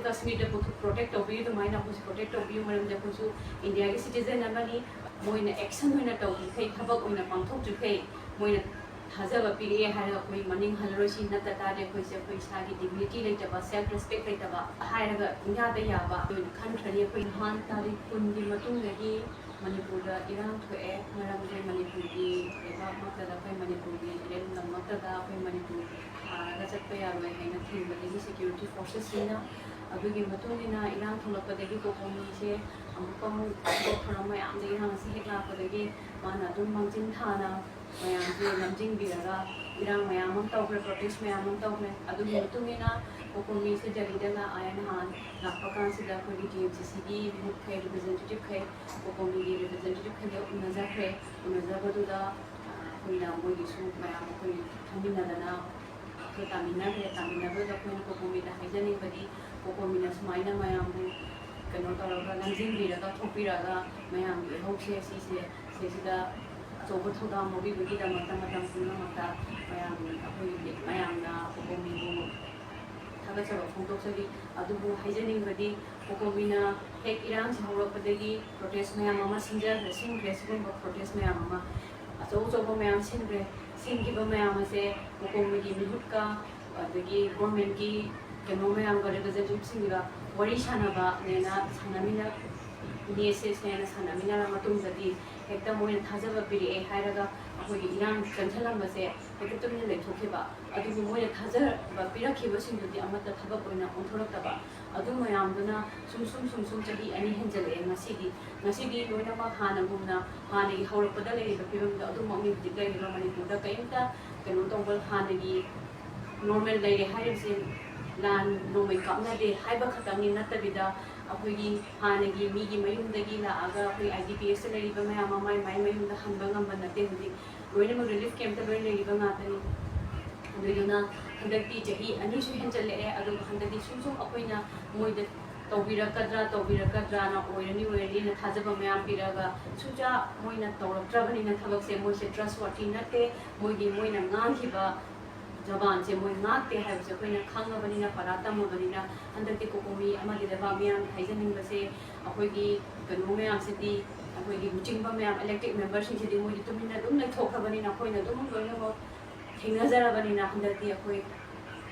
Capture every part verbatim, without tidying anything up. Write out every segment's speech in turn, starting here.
ꯀꯥꯁꯃꯤꯔꯗ protect ꯇꯧꯕꯤꯌꯨ, ꯑꯗꯨꯃꯥꯏꯅ ꯑꯩꯈꯣꯏꯁꯨ ꯄ꯭ꯔꯣꯇꯦꯛ ꯇꯧꯕꯤꯌꯨ꯫ ꯃꯔꯝꯗꯤ ꯑꯩꯈꯣꯏꯁꯨ ꯏꯟꯗꯤꯌꯥꯒꯤ ꯁꯤꯇꯤꯖꯦꯟ ꯑꯃꯅꯤ꯫ ꯃꯣꯏꯅ ꯑꯦꯛꯁꯟ ꯑꯣꯏꯅ ꯇꯧꯗ꯭ꯔꯤꯈꯩ, ꯊꯕꯛ ꯑꯣꯏꯅ ꯄꯥꯡꯊꯣꯛꯇ꯭ꯔꯤꯈꯩ, ꯃꯣꯏꯅ ꯊꯥꯖꯕ ꯄꯤꯔꯛꯑꯦ ꯍꯥꯏꯔꯒ ꯑꯩꯈꯣꯏ ꯃꯅꯤꯡ ꯍꯜꯂꯔꯣꯏ꯫ ꯁꯤ ꯅꯠꯇ ꯇꯥꯔꯗꯤ ꯑꯩꯈꯣꯏꯁꯦ ꯑꯩꯈꯣꯏ ꯏꯁꯥꯒꯤ ꯗꯤꯒꯅꯤꯇꯤ ꯂꯩꯇꯕ, ꯁꯦꯜꯐ ꯔꯦꯁꯄꯦꯛ ꯂꯩꯇꯕ ꯍꯥꯏꯔꯒ ꯄꯨꯡꯌꯥꯗ ꯌꯥꯕ ꯑꯣꯏꯅ ꯈꯟꯈ꯭ꯔꯅꯤ꯫ ꯑꯩꯈꯣꯏ ꯅꯍꯥꯟ ꯇꯥꯔꯤꯛ ꯀꯨꯟꯒꯤ ꯃꯇꯨꯡꯗꯒꯤ ꯃꯅꯤꯄꯨꯔꯗ ꯏꯔꯥꯡ ꯊꯣꯛꯑꯦ꯫ ꯃꯔꯝꯗꯤ ꯃꯅꯤꯄꯨꯔꯒꯤ ꯂꯩꯕꯥꯛꯃꯛꯇꯗ, ꯑꯩꯈꯣꯏ ꯃꯅꯤꯄꯨꯔꯒꯤ ꯏꯔꯝꯗꯝꯃꯛꯇꯗ ꯑꯩꯈꯣꯏ ꯃꯅꯤꯄꯨꯔ ꯊꯥꯔꯒ ꯆꯠꯄ ꯌꯥꯔꯣꯏ ꯍꯥꯏꯅ ꯊꯤꯡꯕꯗꯒꯤ ꯁꯦꯀ꯭ꯌꯨꯔꯤꯇꯤ ꯐꯣꯔꯁꯦꯁꯁꯤꯡꯅ, ꯑꯗꯨꯒꯤ ꯃꯇꯨꯡ ꯏꯟꯅ ꯏꯔꯥꯡ ꯊꯣꯛꯂꯛꯄꯗꯒꯤ ꯀꯣꯀꯣꯃꯤꯁꯦ ꯑꯃꯨꯛꯀ ꯑꯃꯨꯛ ꯊꯕꯛ ꯊꯧꯔꯝ ꯃꯌꯥꯝꯗ ꯏꯔꯥꯡ ꯑꯁꯤ ꯍꯦꯛ ꯂꯥꯛꯄꯗꯒꯤ ꯃꯥꯅ ꯑꯗꯨꯝ ꯃꯥꯡꯖꯤꯟ ꯊꯥꯅ ꯃꯌꯥꯝꯁꯦ ꯂꯝꯖꯤꯡꯕꯤꯔꯒ ꯏꯔꯥꯡ ꯃꯌꯥꯝ ꯑꯃ ꯇꯧꯈ꯭ꯔꯦ, ꯄ꯭ꯔꯣꯇꯦꯁ ꯃꯌꯥꯝ ꯑꯃ ꯇꯧꯈ꯭ꯔꯦ꯫ ꯑꯗꯨꯒꯤ ꯃꯇꯨꯡ ꯏꯟꯅ ꯀꯣꯀꯣꯃꯤꯁꯦ ꯗꯦꯜꯂꯤꯗ ꯂꯥꯛꯑꯦ꯫ ꯅꯍꯥꯟ ꯂꯥꯛꯄ ꯀꯥꯟꯁꯤꯗ ꯑꯩꯈꯣꯏꯒꯤ ꯇꯤ ꯑꯦꯝ ꯁꯤ ꯁꯤꯒꯤ ꯃꯤꯍꯨꯠꯈꯩ, ꯔꯤꯄ꯭ꯔꯖꯦꯟꯇꯦꯇꯤꯚꯈꯩ, ꯀꯣꯀꯣꯃꯤꯒꯤ ꯔꯤꯄ꯭ꯔꯖꯦꯟꯇꯦꯇꯤꯚꯈꯩꯒ ꯎꯅꯖꯈ꯭ꯔꯦ꯫ ꯎꯅꯖꯕꯗꯨꯗ ꯑꯩꯈꯣꯏꯅ ꯃꯣꯏꯒꯤꯁꯨ ꯃꯌꯥꯝ ꯑꯩꯈꯣꯏ ꯐꯝꯃꯤꯟꯅꯗꯅ ꯑꯩꯈꯣꯏ ꯇꯥꯃꯤꯟꯅꯈ꯭ꯔꯦ꯫ ꯇꯥꯃꯤꯟꯅꯕꯗꯨꯗ ꯑꯩꯈꯣꯏꯅ ꯀꯣꯀꯣꯃꯤꯗ ꯍꯥꯏꯖꯅꯤꯡꯕꯗꯤ, ꯀꯣꯀꯣꯃꯤꯅ ꯁꯨꯃꯥꯏꯅ ꯃꯌꯥꯝꯕꯨ ꯀꯩꯅꯣ ꯇꯧꯔꯒ, ꯂꯝꯖꯤꯡꯕꯤꯔꯒ, ꯊꯣꯛꯄꯤꯔꯒ, ꯃꯌꯥꯝꯒꯤ ꯏꯍꯧꯁꯦ ꯁꯤꯁꯦ ꯁꯤꯗꯩꯁꯤꯗ ꯑꯆꯧꯕ ꯊꯧꯗꯥꯡ ꯂꯧꯕꯤꯕꯒꯤꯗꯃꯛꯇ ꯃꯇꯝ ꯄꯨꯝꯅꯃꯛꯇ ꯃꯌꯥꯝ, ꯑꯩꯈꯣꯏꯒꯤ ꯃꯌꯥꯝꯅ ꯀꯣꯀꯣꯃꯤꯕꯨ ꯊꯥꯒꯠꯆꯕ ꯐꯣꯡꯗꯣꯛꯆꯔꯤ꯫ ꯑꯗꯨꯕꯨ ꯍꯥꯏꯖꯅꯤꯡꯕꯗꯤ, ꯀꯣꯀꯣꯃꯤꯅ ꯍꯦꯛ ꯏꯔꯥꯡꯁꯤ ꯍꯧꯔꯛꯄꯗꯒꯤ ꯄ꯭ꯔꯣꯇꯦꯁ ꯃꯌꯥꯝ ꯑꯃ ꯁꯤꯟꯖꯈ꯭ꯔꯦ, ꯁꯤꯟꯈ꯭ꯔꯦ꯫ ꯁꯤꯒꯨꯝꯕ ꯄ꯭ꯔꯣꯇꯦꯁ ꯃꯌꯥꯝ ꯑꯃ, ꯑꯆꯧ ꯑꯆꯧꯕ ꯃꯌꯥꯝ ꯁꯤꯟꯈ꯭ꯔꯦ꯫ ꯁꯤꯟꯈꯤꯕ ꯃꯌꯥꯝ ꯑꯁꯦ ꯀꯣꯀꯣꯃꯤꯒꯤ ꯃꯤꯍꯨꯠꯀ, ꯑꯗꯒꯤ ꯒꯣꯔꯃꯦꯟꯒꯤ ꯀꯩꯅꯣ ꯃꯌꯥꯝꯒ, ꯔꯤꯄ꯭ꯔꯖꯦꯟꯇꯦꯇꯤꯚꯁꯤꯡꯒ ꯋꯥꯔꯤ ꯁꯥꯟꯅꯕꯅꯦꯅ ꯁꯥꯟꯅꯃꯤꯟꯅ-, ꯅꯦꯁꯦꯁꯅꯦꯅ ꯁꯥꯟꯅꯃꯤꯟꯅꯔ ꯃꯇꯨꯡꯗꯗꯤ ꯍꯦꯛꯇ ꯃꯣꯏꯅ ꯊꯥꯖꯕ ꯄꯤꯔꯛꯑꯦ ꯍꯥꯏꯔꯒ ꯑꯩꯈꯣꯏꯒꯤ ꯏꯔꯥꯡ ꯆꯪꯁꯤꯜꯂꯝꯕꯁꯦ ꯍꯦꯛꯇ ꯇꯨꯃꯤꯟꯅ ꯂꯩꯊꯣꯛꯈꯤꯕ꯫ ꯑꯗꯨꯕꯨ ꯃꯣꯏꯅ ꯊꯥꯖꯕ ꯄꯤꯔꯛꯈꯤꯕꯁꯤꯡꯗꯨꯗꯤ ꯑꯃꯠꯇ ꯊꯕꯛ ꯑꯣꯏꯅ ꯑꯣꯟꯊꯣꯔꯛꯇꯕ꯫ ꯑꯗꯨ ꯃꯌꯥꯝꯗꯨꯅ ꯁꯨꯝ ꯁꯨꯝ ꯁꯨꯝ ꯁꯨꯝ ꯆꯍꯤ ꯑꯅꯤ ꯍꯦꯟꯖꯜꯂꯛꯑꯦ꯫ ꯉꯁꯤꯗꯤ, ꯉꯁꯤꯗꯤ ꯂꯣꯏꯅꯃꯛ ꯍꯥꯟꯅꯒꯨꯝꯅ, ꯍꯥꯟꯅꯒꯤ ꯍꯧꯔꯛꯄꯗ ꯂꯩꯔꯤꯕ ꯐꯤꯕꯝꯗ ꯑꯗꯨꯃꯛꯅꯤ ꯍꯧꯖꯤꯛ ꯂꯩꯔꯤꯕ꯫ ꯃꯅꯤꯄꯨꯔꯗ ꯀꯔꯤꯝꯇ ꯀꯩꯅꯣ ꯇꯧꯕ, ꯍꯥꯟꯅꯒꯤ ꯅꯣꯔꯃꯦꯜ ꯂꯩꯔꯦ ꯍꯥꯏꯔꯤꯕꯁꯦ ꯂꯥꯟ ꯅꯣꯡꯃꯩ ꯀꯥꯞꯅꯗꯦ ꯍꯥꯏꯕ ꯈꯛꯇꯪꯅꯤ ꯅꯠꯇꯕꯤꯗ, ꯑꯩꯈꯣꯏꯒꯤ ꯍꯥꯟꯅꯒꯤ ꯃꯤꯒꯤ ꯃꯌꯨꯝꯗꯒꯤ ꯂꯥꯛꯑꯒ ꯑꯩꯈꯣꯏ ꯑꯥꯏ ꯗꯤ ꯄꯤ ꯑꯦꯁꯇ ꯂꯩꯔꯤꯕ ꯃꯌꯥꯝ ꯑꯃ ꯃꯥꯏ ꯃꯥꯏ ꯃꯌꯨꯝꯗ ꯍꯟꯕ ꯉꯝꯕ ꯅꯠꯇꯦ꯫ ꯍꯧꯖꯤꯛ ꯂꯣꯏꯅꯃꯛ ꯔꯤꯂꯤꯐ ꯀꯦꯝꯞꯇ ꯂꯣꯏ ꯂꯩꯔꯤꯕ ꯉꯥꯛꯇꯅꯤ꯫ ꯑꯗꯨꯗꯨꯅ ꯍꯟꯗꯛꯇꯤ ꯆꯍꯤ ꯑꯅꯤꯁꯨ ꯍꯦꯟꯖꯜꯂꯛꯑꯦ, ꯑꯗꯨꯒ ꯍꯟꯗꯛꯇꯤ ꯁꯨꯝ ꯁꯨꯝ ꯑꯩꯈꯣꯏꯅ ꯃꯣꯏꯗ ꯇꯧꯕꯤꯔꯛꯀꯗ꯭ꯔꯥ, ꯇꯧꯕꯤꯔꯛꯀꯗ꯭ꯔꯥꯅ, ꯑꯣꯏꯔꯅꯤ ꯑꯣꯏꯔꯅꯤꯅ ꯊꯥꯖꯕ ꯃꯌꯥꯝ ꯄꯤꯔꯒ, ꯁꯨꯡꯆꯥ ꯃꯣꯏꯅ ꯇꯧꯔꯛꯇ꯭ꯔꯕꯅꯤꯅ ꯊꯕꯛꯁꯦ, ꯃꯣꯏꯁꯦ ꯇ꯭ꯔꯁ ꯋꯥꯔꯇꯤ ꯅꯠꯇꯦ꯫ ꯃꯣꯏꯒꯤ, ꯃꯣꯏꯅ ꯉꯥꯡꯈꯤꯕ ꯖꯕꯥꯟꯁꯦ ꯃꯣꯏ ꯉꯥꯛꯇꯦ ꯍꯥꯏꯕꯁꯦ ꯑꯩꯈꯣꯏꯅ ꯈꯪꯉꯕꯅꯤꯅ, ꯄꯔꯥ ꯇꯝꯃꯕꯅꯤꯅ, ꯍꯟꯗꯛꯇꯤ ꯀꯣꯀꯣꯃꯤ ꯑꯃꯗꯤ ꯂꯩꯕꯥꯛ ꯃꯤꯌꯥꯝ ꯍꯥꯏꯖꯅꯤꯡꯕꯁꯦ, ꯑꯩꯈꯣꯏꯒꯤ ꯀꯩꯅꯣ ꯃꯌꯥꯝꯁꯤꯗꯤ, ꯑꯩꯈꯣꯏꯒꯤ ꯂꯨꯆꯤꯡꯕ ꯃꯌꯥꯝ, elected memberꯁꯤꯡꯁꯤꯗꯤ ꯃꯣꯏꯗꯤ ꯇꯨꯃꯤꯟꯅ ꯑꯗꯨꯝ ꯂꯩꯊꯣꯛꯈ꯭ꯔꯕꯅꯤꯅ, ꯑꯩꯈꯣꯏꯅ ꯑꯗꯨꯝ ꯂꯣꯏꯅꯃꯛ ꯊꯦꯡꯅꯖꯔꯕꯅꯤꯅ, ꯍꯟꯗꯛꯇꯤ ꯑꯩꯈꯣꯏ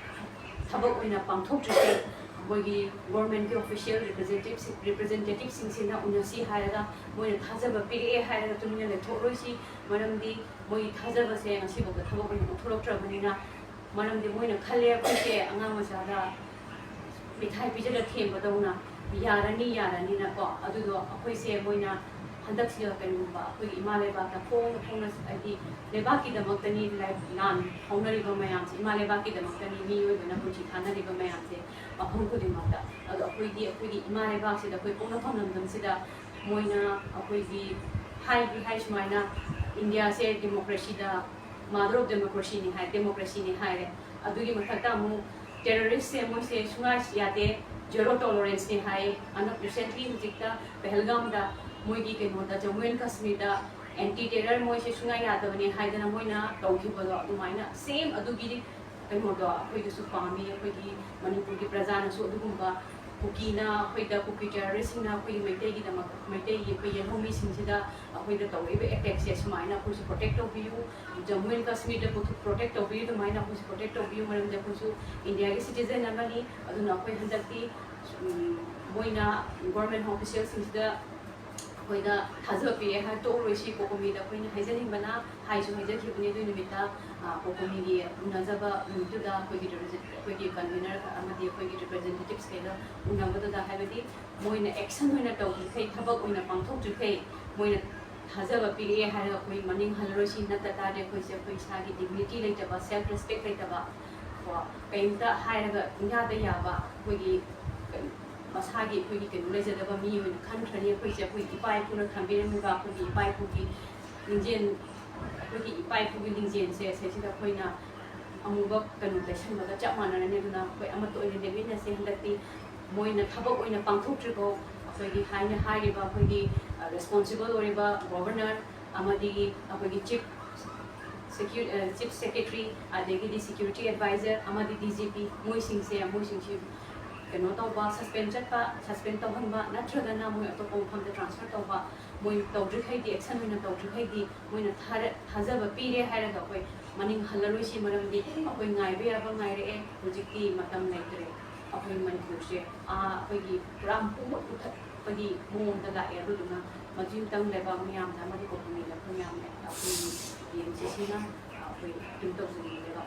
ꯊꯕꯛ ꯑꯣꯏꯅ ꯄꯥꯡꯊꯣꯛꯇ꯭ꯔꯤꯁꯦ, ꯑꯩꯈꯣꯏꯒꯤ governmentꯀꯤ official representative representativeꯁꯤꯡꯁꯤꯅ ꯎꯅꯁꯤ ꯍꯥꯏꯔꯒ, ꯃꯣꯏꯅ ꯊꯥꯖꯕ ꯄꯤꯔꯛꯑꯦ ꯍꯥꯏꯔꯒ ꯇꯨꯃꯤꯟꯅ ꯂꯩꯊꯣꯛꯂꯣꯏꯁꯤ꯫ ꯃꯔꯝꯗꯤ ꯃꯣꯏꯒꯤ ꯊꯥꯖꯕꯁꯦ ꯉꯁꯤꯐꯥꯎꯗ ꯊꯕꯛ ꯑꯣꯏꯅ ꯑꯣꯟꯊꯣꯔꯛꯇ꯭ꯔꯕꯅꯤꯅ, ꯃꯔꯝꯗꯤ ꯃꯣꯏꯅ ꯈꯜꯂꯦ ꯑꯩꯈꯣꯏꯁꯦ ꯑꯉꯥꯡ ꯃꯆꯥꯗ ꯃꯤꯊꯥꯏ ꯄꯤꯖꯔ ꯊꯦꯝꯕꯗꯧꯅ ꯌꯥꯔꯅꯤ, ꯌꯥꯔꯅꯤꯅꯀꯣ꯫ ꯑꯗꯨꯗꯣ ꯑꯩꯈꯣꯏꯁꯦ ꯃꯣꯏꯅ ꯍꯟꯗꯛꯁꯤꯗ ꯀꯔꯤꯒꯨꯝꯕ ꯑꯩꯈꯣꯏꯒꯤ ꯏꯃꯥ ꯂꯩꯕꯥꯛꯇ ꯐꯣꯡꯅ ꯐꯣꯡꯅ, ꯍꯥꯏꯗꯤ ꯂꯩꯕꯥꯛꯀꯤꯗꯃꯛꯇꯅꯤ, ꯂꯥꯏ-, ꯂꯥꯟ ꯐꯥꯎꯅꯔꯤꯕ ꯃꯌꯥꯝꯁꯦ, ꯏꯃꯥ ꯂꯩꯕꯥꯛꯀꯤꯗꯃꯛꯇꯅꯤ, ꯃꯤꯑꯣꯏꯕꯅ ꯄꯨꯟꯁꯤ ꯊꯥꯅꯔꯤꯕ ꯃꯌꯥꯝꯁꯦ, ꯃꯐꯝ ꯈꯨꯗꯤꯡꯃꯛꯇ꯫ ꯑꯗꯣ ꯑꯩꯈꯣꯏꯗꯤ ꯑꯩꯈꯣꯏꯒꯤ ꯏꯃꯥ ꯂꯩꯕꯥꯛꯁꯤꯗ, ꯑꯩꯈꯣꯏ ꯄꯣꯛꯅꯐꯝ ꯂꯝꯗꯝꯁꯤꯗ ꯃꯣꯏꯅ ꯑꯩꯈꯣꯏꯒꯤ ꯍꯥꯏꯒꯤ ꯍꯥꯏ ꯁꯨꯃꯥꯏꯅ, ꯏꯟꯗꯤꯌꯥꯁꯦ democracyꯗ, mother of democracyꯅꯤ ꯍꯥꯏ, democracyꯅꯤ ꯍꯥꯏꯔꯦ꯫ ꯑꯗꯨꯒꯤ ꯃꯊꯛꯇ ꯑꯃꯨꯛ terroristꯁꯦ ꯃꯣꯏꯁꯦ ꯁꯨꯡꯌꯥ ꯌꯥꯗꯦ, zero toleranceꯅꯤ ꯍꯥꯏ꯫ ꯍꯟꯗꯛ recently ꯍꯧꯖꯤꯛꯇ ꯄꯍꯜꯒꯥꯝꯗ, ꯃꯣꯏꯒꯤ ꯀꯩꯅꯣꯗ, ꯖꯝꯃꯨ ꯑꯦꯟ ꯀꯥꯁꯃꯤꯔꯗ anti terror ꯃꯣꯏꯁꯦ ꯁꯨꯡꯌꯥ ꯌꯥꯗꯕꯅꯦ ꯍꯥꯏꯗꯅ ꯃꯣꯏꯅ ꯇꯧꯈꯤꯕꯗꯣ, ꯑꯗꯨꯃꯥꯏꯅ same ꯑꯗꯨꯒꯤ ꯀꯩꯅꯣꯗꯣ ꯑꯩꯈꯣꯏꯗꯁꯨ ꯄꯥꯝꯃꯤ꯫ ꯑꯩꯈꯣꯏꯒꯤ ꯃꯅꯤꯄꯨꯔꯒꯤ ꯄ꯭ꯔꯖꯥꯅꯁꯨ ꯑꯗꯨꯒꯨꯝꯕ ꯀꯨꯀꯤꯅ ꯑꯩꯈꯣꯏꯗ, ꯀꯨꯀꯤ terroristꯁꯤꯡꯅ ꯑꯩꯈꯣꯏꯒꯤ ꯃꯩꯇꯩꯒꯤꯗꯃꯛ, ꯃꯩꯇꯩꯒꯤ ꯑꯩꯈꯣꯏ ꯌꯦꯜꯍꯧꯃꯤꯁꯤꯡꯁꯤꯗ ꯑꯩꯈꯣꯏꯗ ꯇꯧꯔꯛꯏꯕ attackꯁꯦ ꯁꯨꯃꯥꯏꯅ ꯑꯩꯈꯣꯏꯁꯨ protect ꯇꯧꯕꯤꯌꯨ, ꯖꯝꯃꯨ ꯑꯦꯟ ꯀꯥꯁꯃꯤꯔꯗ protect ꯇꯧꯕꯤꯌꯨ, ꯑꯗꯨꯃꯥꯏꯅ ꯑꯩꯈꯣꯏꯁꯨ protect ꯇꯧꯕꯤꯌꯨ꯫ ꯃꯔꯝꯗꯤ ꯑꯩꯈꯣꯏꯁꯨ ꯏꯟꯗꯤꯌꯥꯒꯤ citizen ꯑꯃꯅꯤ꯫ ꯑꯗꯨꯅ ꯑꯩꯈꯣꯏ ꯍꯟꯗꯛꯇꯤ, ꯎꯝ, ꯃꯣꯏꯅ government officialꯁꯤꯡꯁꯤꯗ ꯑꯩꯈꯣꯏꯗ ꯊꯥꯖꯕ ꯄꯤꯔꯦ ꯍꯥꯏ ꯇꯣꯛꯂꯣꯏꯁꯤ꯫ ꯀꯣꯀꯣꯃꯤꯗ ꯑꯩꯈꯣꯏꯅ ꯍꯥꯏꯖꯅꯤꯡꯕꯅ, ꯍꯥꯏꯁꯨ ꯍꯥꯏꯖꯈꯤꯕꯅꯤ, ꯑꯗꯨꯒꯤ ꯅꯨꯃꯤꯠꯇ, ꯑ, ꯀꯣꯀꯣꯃꯤꯒꯤ ꯎꯅꯖꯕ ꯅꯨꯃꯤꯠꯇꯨꯗ ꯑꯩꯈꯣꯏꯒꯤ represent-, ꯑꯩꯈꯣꯏꯒꯤ convener ꯑꯃꯗꯤ ꯑꯩꯈꯣꯏꯒꯤ representatives ꯀꯩꯗꯣ ꯎꯅꯕꯗꯨꯗ, ꯍꯥꯏꯕꯗꯤ ꯃꯣꯏꯅ action ꯑꯣꯏꯅ ꯇꯧꯗ꯭ꯔꯤꯈꯩ, ꯊꯕꯛ ꯑꯣꯏꯅ ꯄꯥꯡꯊꯣꯛꯇ꯭ꯔꯤꯈꯩ, ꯃꯣꯏꯅ ꯊꯥꯖꯕ ꯄꯤꯔꯛꯑꯦ ꯍꯥꯏꯔꯒ ꯑꯩꯈꯣꯏ ꯃꯅꯤꯡ ꯍꯜꯂꯔꯣꯏꯁꯤ꯫ ꯅꯠꯇ ꯇꯥꯔꯗꯤ ꯑꯩꯈꯣꯏꯁꯦ ꯑꯩꯈꯣꯏ ꯏꯁꯥꯒꯤ dignity ꯂꯩꯇꯕ, self respect ꯂꯩꯇꯕ, ꯀꯣ, ꯀꯩꯝꯇ ꯍꯥꯏꯔꯒ ꯏꯌꯥꯗ ꯌꯥꯕ, ꯑꯩꯈꯣꯏꯒꯤ ꯀꯩꯅꯣ, ꯃꯁꯥꯒꯤ ꯑꯩꯈꯣꯏꯒꯤ ꯀꯩꯅꯣ ꯂꯩꯖꯗꯕ ꯃꯤ ꯑꯣꯏꯅ ꯈꯟꯈ꯭ꯔꯅꯤ꯫ ꯑꯩꯈꯣꯏꯁꯦ ꯑꯩꯈꯣꯏ ꯏꯄꯥ ꯏꯄꯨꯅ ꯊꯝꯕꯤꯔꯝꯃꯤꯕ ꯑꯩꯈꯣꯏꯒꯤ ꯏꯄꯥ ꯏꯄꯨꯒꯤ ꯂꯤꯡꯖꯦꯜ, ꯑꯩꯈꯣꯏꯒꯤ ꯏꯄꯥ ꯏꯄꯨꯒꯤ ꯂꯤꯡꯖꯦꯜꯁꯦ ꯁꯤꯗꯩꯁꯤꯗ ꯑꯩꯈꯣꯏꯅ ꯑꯃꯨꯕ ꯀꯩꯅꯣ ꯇꯩꯁꯟꯕꯒ ꯆꯞ ꯃꯥꯟꯅꯔꯅꯤ꯫ ꯑꯗꯨꯅ ꯑꯩꯈꯣꯏ ꯑꯃꯠꯇ ꯑꯣꯏꯅ ꯂꯦꯞꯃꯤꯟꯅꯁꯦ꯫ ꯍꯟꯗꯛꯇꯤ ꯃꯣꯏꯅ ꯊꯕꯛ ꯑꯣꯏꯅ ꯄꯥꯡꯊꯣꯛꯇ꯭ꯔꯤꯐꯥꯎ ꯑꯩꯈꯣꯏꯒꯤ ꯍꯥꯏꯅ ꯍꯥꯏꯔꯤꯕ ꯑꯩꯈꯣꯏꯒꯤ, ꯑ, responsible ꯑꯣꯏꯔꯤꯕ governor ꯑꯃꯗꯤ ꯑꯩꯈꯣꯏꯒꯤ chief ꯆꯤꯐ ꯁꯦꯀ꯭ꯔꯦꯇꯔꯤ, ꯑꯗꯒꯤꯗꯤ ꯁꯦꯀ꯭ꯌꯨꯔꯤꯇꯤ ꯑꯦꯗꯚꯥꯏꯖꯔ ꯑꯃꯗꯤ ꯗꯤ ꯖꯤ ꯄꯤ, ꯃꯣꯏꯁꯤꯡꯁꯦ ꯃꯣꯏꯁꯤꯡꯁꯤ ꯀꯩꯅꯣ ꯇꯧꯕ, ꯁꯁꯄꯦꯟ ꯆꯠꯄ, ꯁꯁꯄꯦꯟ ꯇꯧꯍꯟꯕ, ꯅꯠꯇ꯭ꯔꯒꯅ ꯃꯣꯏ ꯑꯇꯣꯞꯄ ꯃꯐꯝꯗ ꯇ꯭ꯔꯥꯟꯁꯐꯔ ꯇꯧꯕ, ꯃꯣꯏ ꯇꯧꯗ꯭ꯔꯤꯈꯩꯗꯤ, ꯑꯦꯛꯁꯟ ꯑꯣꯏꯅ ꯇꯧꯗ꯭ꯔꯤꯈꯩꯗꯤ ꯃꯣꯏꯅ ꯊꯥꯔ-, ꯊꯥꯖꯕ ꯄꯤꯔꯦ ꯍꯥꯏꯔꯒ ꯑꯩꯈꯣꯏ ꯃꯅꯤꯡ ꯍꯜꯂꯔꯣꯏꯁꯤ꯫ ꯃꯔꯝꯗꯤ ꯑꯩꯈꯣꯏ ꯉꯥꯏꯕ ꯌꯥꯕ ꯉꯥꯏꯔꯛꯑꯦ, ꯍꯧꯖꯤꯛꯇꯤ ꯃꯇꯝ ꯂꯩꯇ꯭ꯔꯦ꯫ ꯑꯩꯈꯣꯏ ꯃꯅꯤꯄꯨꯔꯁꯦ ꯑꯩꯈꯣꯏꯒꯤ ꯄꯨꯔꯥ ꯄꯨꯡꯃꯨꯠ ꯃꯨꯊꯠꯄꯒꯤ ꯃꯑꯣꯡꯗ ꯂꯥꯛꯑꯦ꯫ ꯑꯗꯨꯗꯨꯅ ꯃꯗꯨꯇꯪ ꯂꯩꯕꯥꯛ ꯃꯌꯥꯝꯅ ꯑꯃꯗꯤ ꯀꯣꯄꯤꯅꯤꯗ ꯑꯩꯈꯣꯏ ꯃꯌꯥꯝꯅ ꯑꯩꯈꯣꯏꯒꯤ ꯇꯤ ꯑꯦꯝ ꯁꯤ ꯁꯤꯅ ꯑꯩꯈꯣꯏ ꯑꯗꯨꯝ ꯇꯧꯖꯅꯤꯡꯉꯦꯕ꯫